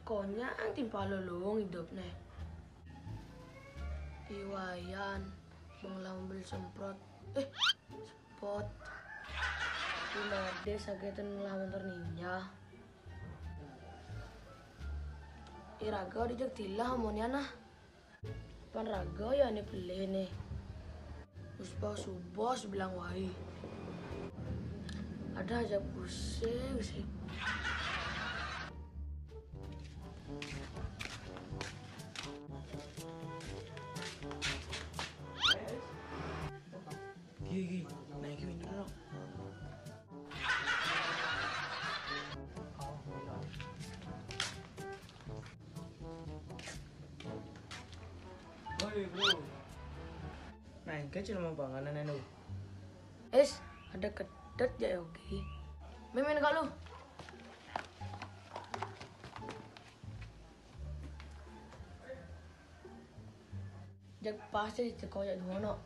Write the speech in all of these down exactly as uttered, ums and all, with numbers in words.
Konyang timpal lulung hidupne. Iwayan, bang lah mobil semprot. Eh, spot. Imade saketan ngelah montor ninja. Iraga dijak tilah amonnya nah. Pan raga ya ane pelih ne. Wis pa subuh sebilang wai. Ada aja pusing sih. Gigi, naik ke window dong. Woi, bro. Nah, engke cil mau panganan anu. Es, ada kedet ya Yogi. Mimin kalu. Jak pasti ceko jak ngono.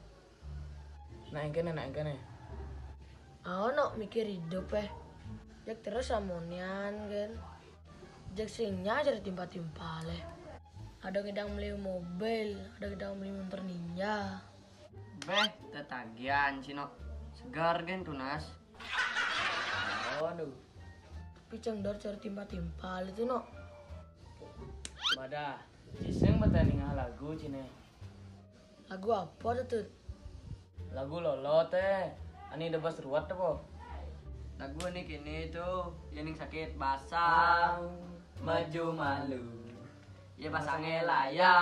Nah, engkene, nah, engkene. Ono mikir hidup eh. Jak terus amonian kan. Jak sing nyajar timpa-timpa leh. Ada ngidang beli mobil, ada ngidang beli montor ninja. Beh, tetagihan sih, Nok. Segar gen tunas. Aduh. Tapi cang dor cari timpa-timpa itu, Nok. Madah, ciseng betanding lagu cine. Lagu apa tuh, Tut? Lagu lolo teh. Ani debas ruwet apa? Lagu ini kini tuh, yening sakit basang, maju malu. Ya pasange laya,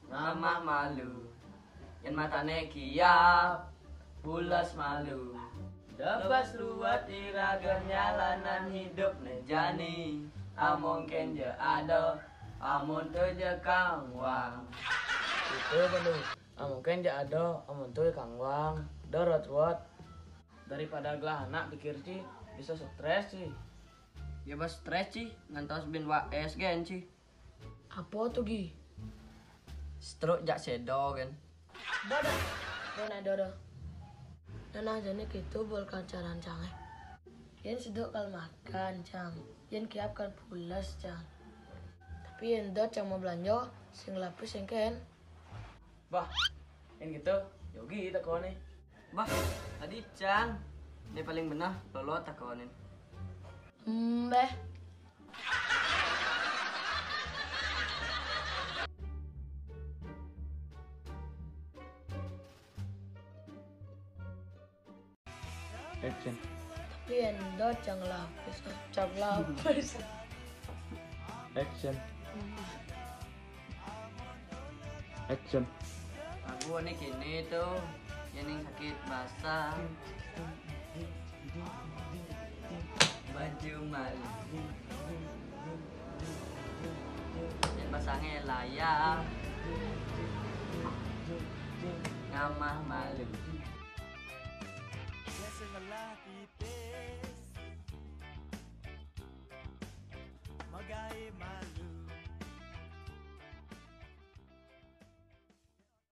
ngamah malu. Yen matane kiap, pules malu. Debas ruwet iraga nyalanan hidup ne jani. Among kenje ada, amun tu je kang wang. Itu bener. Among kenje ada, amun tu kang wang. Dorot ruwet. Daripada gelah anak pikir ci, bisa stres ci. Ya bas stres ci, ngantos bin wa es gen ci. Apa tuh, Gi? Stroke jak sedo kan. Bodoh. Dona dodo. Nah, nah, jane gitu bol kancaran cang eh. Yen seduk kal makan, cang. Yen kiap kal pules, cang. Tapi yen dot cang mau belanja, sing lapis sing ken. Bah, yen gitu, Yogi takone. Bah, tadi cang. Ini paling benar, lolo takonin. Mbeh. Action. Tapi endo cang lapis, cang lapis. Action. Action. Lagu ini kini tuh, yening sakit basah. Baju malu. Yen pasange layah. Ngamah malu.